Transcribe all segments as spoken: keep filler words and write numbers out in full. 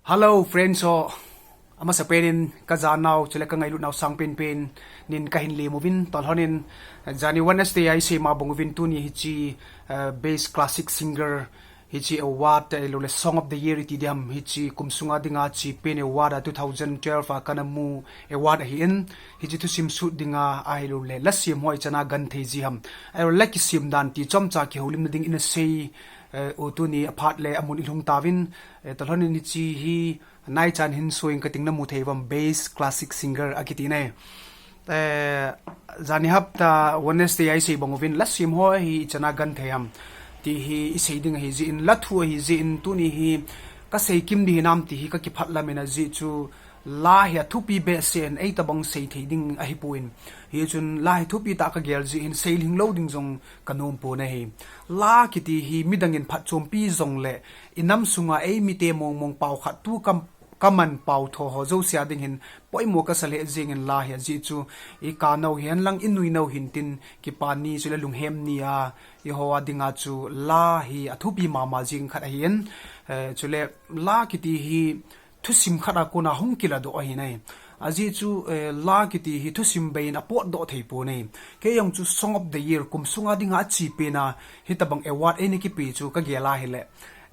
Hello friends ho, amasapen in kajanau chule kangailut nau sangpen pen in kahin lemuvin, tolhon in jani Wednesday a isei ma bang uvin tuni hiche, eh, Best Classic Singer hiche award, eh, lole Song of the Year iti diam, hiche kum sunga dinga chi pen award a two thousand twelve a kana mu award ahin, hiche thusim sut dinga ahilole la sem ho ichana genthei ji ham, ahilole la kisim dan ti chomcha kihoulimna ding ina sei, eh, u tuni aphat le amun ilhung tauvin, eh, tolhon in hiche hi naichan hin suing kating namu thei uvam, Best Classic Singer akiti nai. Eh, jani hapta Wednesday a isei bang uvin la sem ho hi ichana genthei ham ti hi isei ding ahi jeh in, la thu ahi jeh in, tuni hi kasei kim ding hinam ti hi kakiphat lam in ajeh chu la hi athupi behseh in eitabang sei thei ding ahipon. Hichun la hi thupi tah kagel jeh in sei lhinglou ding jong kanom pon ahi. La kiti hi midang in phatchompi jongle inam sunga eimite mongmong pao khat tu kam kaman pao tho ho jousea ding hin poimo kasa lheh jeng in la hi ajeh chu ikanau hihen lang inuinau hin tin kipa ni chule lunghem ni a eiho a dinga chu la hi athupi mama jing khat ahin, eh, chule la kiti hi thusim khat a kona hung kiladoh ahi nai. Ajeh chu, eh, la kiti hi thusim bei in apotdoh thei pon ahi. Kei jong chu Song of the Year kum sunga dinga achi pen a hitabang award eina kipe chu kagel a hile,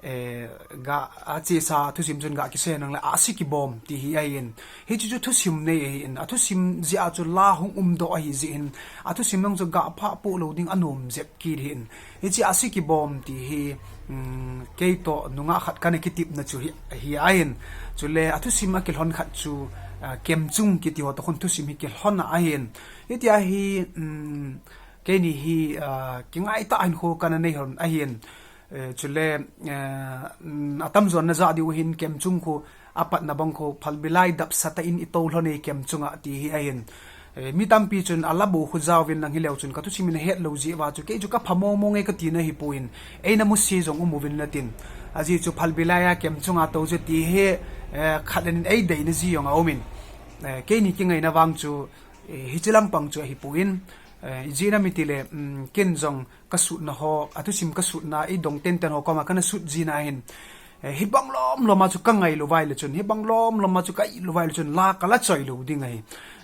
eh, ga achesa thusim chun ga kisei nangle Ahsi Kibom ti hi ahin. Hiche chu thusim nei ahin, athusim jeh a chu la hung umdoh ahi jeh in, athusim jong chu ga phah poh lou ding anom jep kit ahin. Hiche Ahsi Kibom ti hi, um, kei toh nungah khat kana kitepna chu hi, hi ahin. Chule athusim akilhon khat chu, ah, Kemchung kiti ho toh khun thusim hi kilhon a ahin. Hitia hi, um, keini hi, ah, kingaitah hinkho kana nei lhon ahin. Eh, chule, eh, um, atamjon najah diu hin Kemchung khu apatna bang khu phalbi lai dapsa tah in itou lhon e Kemchung a ti hi ahin. Eh, mi tampi chun ala bou khu jaovin lang hileu chun kathusim in ahet lou jeh uva chu kei chu kapha mongmong e katina ahipon, eina muse jong umuvin natin. Ajeh chu phalbi lai a Kemchung a tou chu ti hi, eh, khat le nin eideina ji jong aumin. Eh, keini kingaina vang chu, eh, hiche lampang chu ahipon, eh, ijeh inem itile, um, ken jong kasutna ho, athusim kasutna, idong tenten ho koma kana sut jina ahin. Eh, hibang lomlom a chu kangai lou uva ahile chun, hibang lomlom a chu ka-it lou uva ahile chun la kala choi lou ding ahi.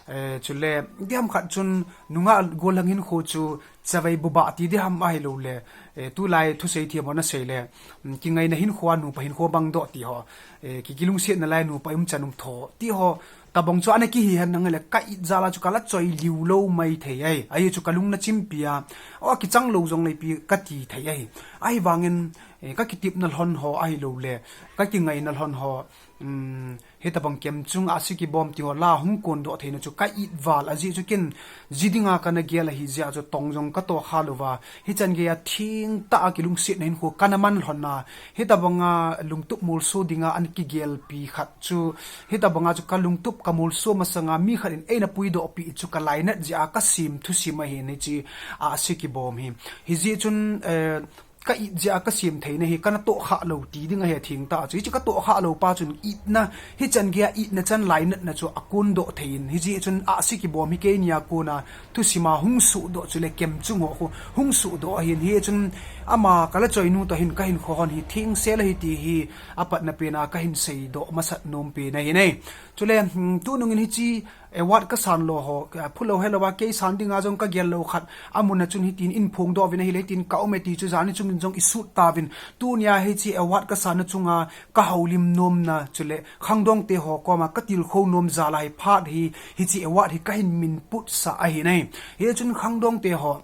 Eh, chule, diam khat chun nungah gollhang hinkho chu chavei buba ti diham ahilole, eh, tulai thusei them ho nasei le, um, kingaina hinkho a nupa hinkho bangdoh ti ho, eh, ki, kilungsetna lai nupa umchan umtho ti ho, tabang chu ana kihi hen nang le ka-it jal a chu kala choi liu lou mai thei ahi. Ahi chu kalung nachimpi a, o kichang lou jong leipi kati thei ahi. Ahivangin, eh, kakitepna lhon ho ahilole kakingaina lhon ho, um, hitabang Kemchung Ahsi Kibom ti ho la hung kondoh theina chu ka-it val ajeh chu ken ji dinga kana gel ahi jeh a chu tong jong katoh kha louva, hichan geiya thengtah a kilungsetna hinkho kana man lhon a, hitabanga lungtup molso dinga ana kigelpi khat chu, hitabanga chu kalungtup kamolso masanga mi khat in eina puidoh pi chu kalainat jeh a kasem thusim ahin hiche Ahsi Kibom hi. Hijeh chun, eh, ka-it jeh a kasem theina hi kana tohkhah lou ti ding ahi thengtah chu. Hiche katohkhah lou pa chun itna, hichan geiya itna chan lainatna chu akondoh thei in. Hijeh chun Ahsi Kibom hi keini a kona thusim a hung sohdoh chule Kemchung ho khu hung sohdoh ahin. Hichun ama kala choinu toh hin kahinkho hon hi thengsel ahi ti hi apatna pen a kahin seidoh masat nom pen ahi nai. Chule, hmm, tunung in hiche award kasan lou ho, ah, phulou helouva kei san dinga jong kagel lou khat amun a chun hitin eiphongdoh uvin ahile hitin ka-um e ti chu jani chungin jong isut tauvin. Tunia hiche award kasanna chunga kahoulim nomna chule khangdongte ho koma katilkhou nom jal a hi phat hi, hiche award hi kahin minputsah ahi nai. Hichun khangdongte ho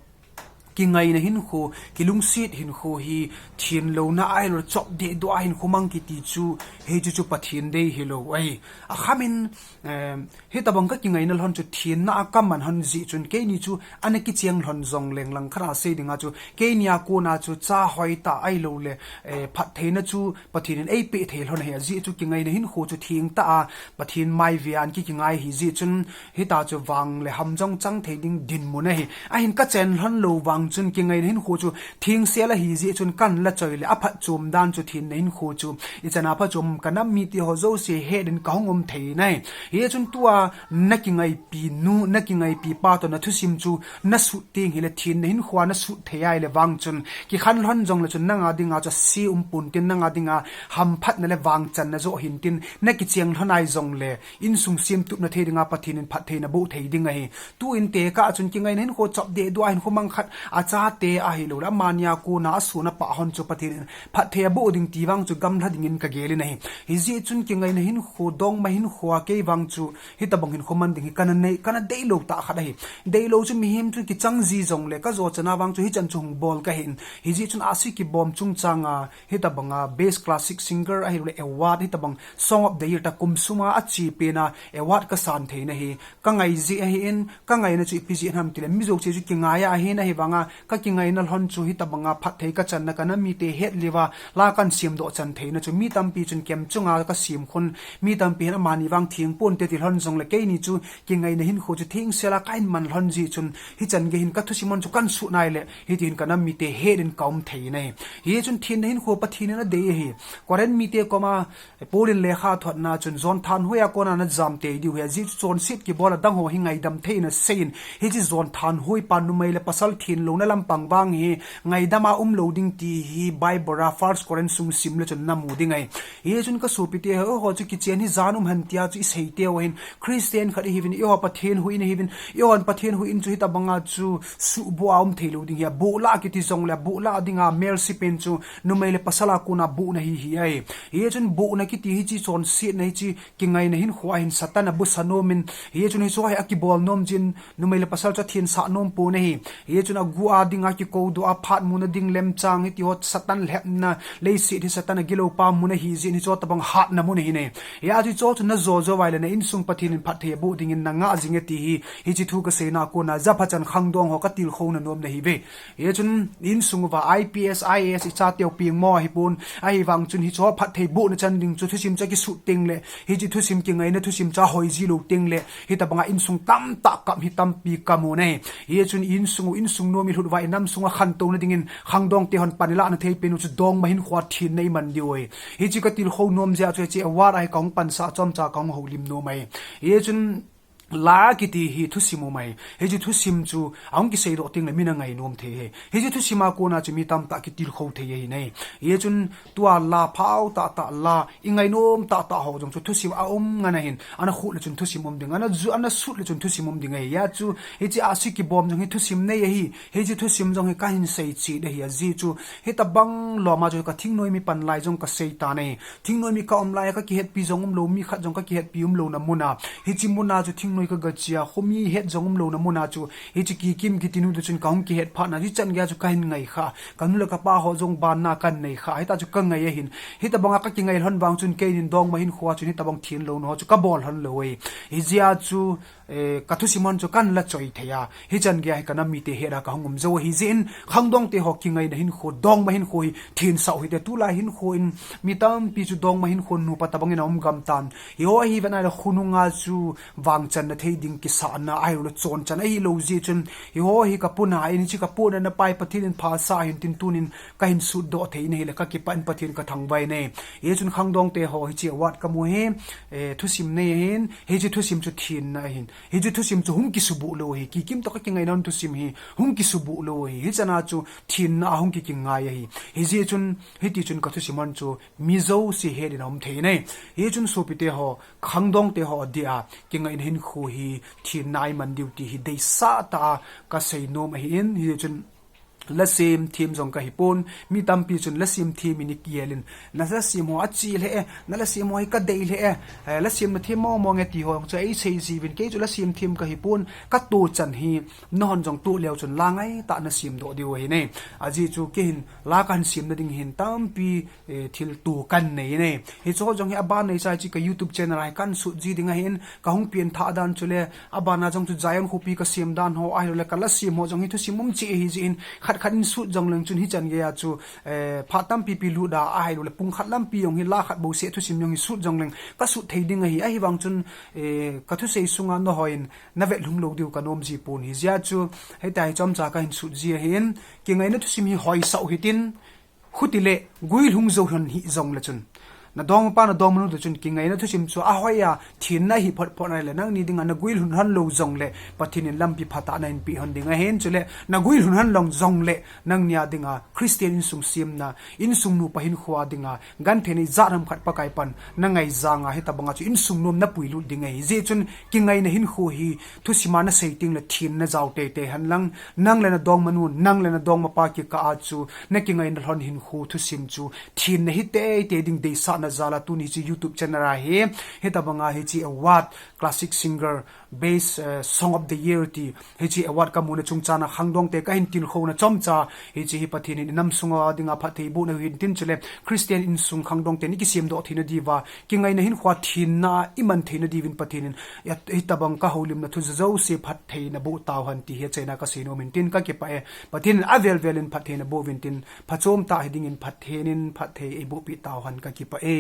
kingaina hinkho, kilungset hinkho hi thenlouna ahilou chop dehdoh a hinkho mang kiti chu, hichu chu Pathen dei hilou ahi. Akhamin, em, hitabang kakingaina lhon chu thenna a kaman lhon jeh chun keini chu ana kicheng lhon jongleng langkhat a sei dinga chu keini a kona chu cha hoitah ahiloule, eh, phattheina chu Pathen in eipeh thei lhon ahi ajeh chu kingaina hinkho chu thengtah a Pathen mai vea ana kikingai ahi jeh chun hitia chu vang le ham jong chang thei ding dinmun ahi. Ahin kachen lhon lou vang Chun kingaina hinkho chu thengsel ahi jeh chun kan la choi le aphatchom dan chu thenna hinkho chu ichan a phatchom ka nam mite ho jouse het in ka hung um thei nai. Hichun tua na kingaipi nu, na kingaipi pa toh na thusim chu na sut teng hile thenna hinkho a na sut thei ahile vang chun kikhan lhon jongle chun nanga dinga chu ase um pon tin, nanga dinga hamphatna le vangchanna joh hin tin, na kicheng lhon ahi jongle insung semtupna thei dinga Pathen in phattheina boh thei ding ahi. Tu in tekah chun kingaina hinkho chapdeh dua hinkho mang khat a chate ahilou le amani a kona asun apah hon chu Pathen in phatthei aboh ding ti vang chu gamla dingin ka gel in ahi. Hijeh chun kingaina hinkho, dongma hinkho a kei vang chu hitabang hinkho man ding hi kana nei, kana deilou tah khat ahi. Deilou chu mihem chu kichang ji jongle ka jo chan a vang chu hichan chu hung bol ka hin. Hijeh chun ahsi kibom chungchang a hitabang a best classic singer ahilou le award hitabang Song of the Year ta kum sum a ache pen a award ka san theina hi ka ngai jeh ahin, ka ngaina chu ipi jeh ham tile mi jouse chu kingai a ahin, ahivang a ka kingaina lhon chu hitabang a phatthei ka channa ka nam mite het leuva la kan semdoh chan theina chu mi tampi chun kem chunga ka sem khun, mi tampi hin amani vang theng ponte ti lhon jongle keini chu kingaina hinkho chu thengsel a ka hin man lhon jeh chun hichan gei hin ka thusim hon chu kan sut nai le hiti hin ka nam mite het in ka um thei nai. Hichun thenna hinkho Pathen in adei ahi. Korin mite koma Paul in lekha thotna chun, Jon thanhoi a kona na jam tei diu ahi, ajeh chu chonset kibol a dang ho hi ngaidam thei in asei in, hiche Jon thanhoi pa numei le pasal thenlouna lampang vang hi ngaidam a umlou ding ti hi Bible a First Corinth sung sim le chun na mu ding ahi. Hichun ka sopite ho, eiho chu kichen hi jan um hen tia chu isei teu ahin, Christian khat ihiuvin, eiho Pathen huhhing ihiuvin, eihon Pathen huhhing chu hitabang a chu suhboh a um theilou ding ahi, abohlah kiti jongle abohlah dinga mercy pen chu numei le pasal a kona bohna hi hi ahi. Hichun bohna kiti hiche chonsetna hiche kingaina hinkho a hin Satan abusa nom in, hichun hiche hi akibol nom jin, numei le pasal chu athensah nom pon ahi. Hichun agu a dinga kikoudoh a phat muna ding lemchang hiti ho Satan lhepna, leiset hi Satan agilou pa mun ahi jeh in hiche tabang hatna mun ahi nai. Hijeh chun na jo jo uva ahile na insung Pathen in phatthei aboh dingin na ngah jing e ti hi, hiche thu ka seina a kona japha chan khangdong ho ka tilkhouna nom na ahi ve. Hichun insung uva I P S, I A S ichateu pengmo ahipon, ahivang chun hiche phatthei bohna chan ding chu thusim chu akisut teng le, hiche thusim kingaina thusim chu ahoi ji lou teng le, hitabang a insung tamtah kap hi tampi ka mu nai. Hichun insung u, insung nom ilhut uva inam sung a khantouna dingin khangdong te hon pan ilahna thei pen u chu dongma hinkho a thenna iman diu ahi. Hiche ka tilkhou nom jeh a chu hiche award a hi ka hung pansah chomcha ka hung houlim nom ahi. Hichun la kiti hi thusim um ahi. Hiche thusim chu ahung kiseidoh teng le min angai nom thei ahi. Hiche thusim a kona chu mi tamtah kitilkhou thei ahi nai. Hichun tua la phao tahtah la ingai nom tahtah ho jong chu thusim a um ngen ahin. Ana khut le chun thusim um ding. Ana ju, ana sut le chun thusim um ding ahi. Hijeh chu hiche ahsi kibom jong hi thusim nei ahi. Hiche thusim jong hi ka hin sei cheh ahi. Ajeh chu hitabang lom a chu ka thingnoi mi pan lai jong ka sei tan ahi. Thingnoi mi ka um lai a ka kihetpi jong umlou, mi khat jong ka kihetpi umlouna mun a, hiche mun a chu thingnoi ka gache a, khomi het jong umlouna mun a chu, hiche Kikim kiti nu toh chun ka hung kihet phat na, hichan gei a chu ka hin ngai kha, ka nu le ka pa ho jong banna ka nei kha, hita chu ka ngai ahin, hitabang a ka kingai lhon vang chun keinin dongma hinkho a chun hitabang thenlouna ho chu ka bol lhon lou e, hijeh a chu, eh, ka thusim hon chu kan la choi thei a, hichan gei a hi ka nam mite het a ka hung um jou ahi jeh in, khangdong te ho kingaina hinkho, dongma hinkho hi thensah u hite, tulai hinkho in mi tampi chu dongma hinkho nupa tabang in aum gam tan. Hiho ahi vet na le khonung a chu vangchanna thei ding kisahna ahilou le chonchan ahilou jeh chun, hiho hi ka puna in hiche ka puna na pai Pathen in phasah ahin tin tunin ka hin sutdoh thei in ahile ka kipah in Pathen ka thangvah in ahi. Hichun khangdong te ho hiche award ka mu hi, eh, thusim nei ahin, hiche thusim chu thenna ahin. Hiche thusim chu hung kisubuh lou ahi. Kikim toh ka kingaina thusim hi hung kisubuh lou ahi. Hichan a chu thenna a hung kikingai ahi. Hijeh chun, hiti chun ka thusim hon chu mi jouse het in aum thei in ahi. Hichun sopite ho, khangdong te ho dia, kingaina hinkho hi thenna a iman diu ti hi deisah tah a ka sei nom ahin. Hijeh chun, la sem them jong ka hi pon, mi tampi chun la sem them in i kiel in, na la sem ho achi le e, na la sem ho hi ka dei le e, eh, la sem na them mong mong e ti ho jong chu ei sei jiuvin, kei chu la sem them ka hi pon, ka toh chan hi, na hon jong toh leu chun la ngai tah na sem doh diu ahi nai. Ajeh chu kei hin la kan sem na ding hin tampi, eh, thil toh kan nei nai. Hiche ho jong hi aban nei chai chu ka YouTube channel a hi kan sut ji ding ahin, ka hung pen thah dan chu le, aban a jong chu Zion khopi ka sem dan ho, ahilou le ka la sem ho jong hi thusim um cheh ahi jeh in, khat khat in sut jong leng chun hichan geiya chu, eh, phat tampi pi lut a, ahilou le pung khat lampi jong hi la khat bou seh thusim jong hi sut jong leng ka sut thei ding ahi, ahivang chun, eh, ka thusei sunga nangho in na vet lhung lou diu ka nom ji pon hi jeh a chu, hitia hi chomcha ka hin sut ji ahin, kingaina thusim hi hoisah u hitin, Khuti le guilhung jou lhon hih jong le chun, na dongmapa, na dongmanu toh chun kingaina thusim chu ahoi a, thenna hi phot phot nai le, nangni dinga na guilhun lhon lou jong le, Pathen in lampi phatah na hin pe lhon ding ahin, chule na guilhun lhon lou jong le, nangni a dinga Christian insung semna, insung nupa hinkho a dinga, gentheina ijat ham khat Pakai pan na ngai jang a, hitabang a chu insung nom na puilut ding ahi. Hijeh chun kingaina hinkho hi thusim a na sei teng le thenna jao teitei hen lang, nang le na dongmanu, nang le na dongmapa kikah a chu, na kingaina lhon hinkho thusim chu, thenna hi teitei ding deisahna jal a tuni hiche YouTube channel a hi, hitabang a hiche award, Classic Singer, Best, eh, Song of the Year ti, hiche award ka muna chungchang a khangdong te ka hin tilkhouna chomcha, hiche hi Pathen in i nam sunga dinga phatthei boh na u hitin, chule Christian insung khangdong te ni kisem doh theina diuva, kingaina hinkho a thenna i man theina diuvin Pathen in, hitabang ka houlimna thu jouse phatthei na boh tauhen ti hi achaina ka sei nom in tin ka kipah e. Pathen in avel vel in phatthei na boh uvin tin, phachom tah hi dingin Pathen in phatthei ei boh peh tauhen ka kipah e.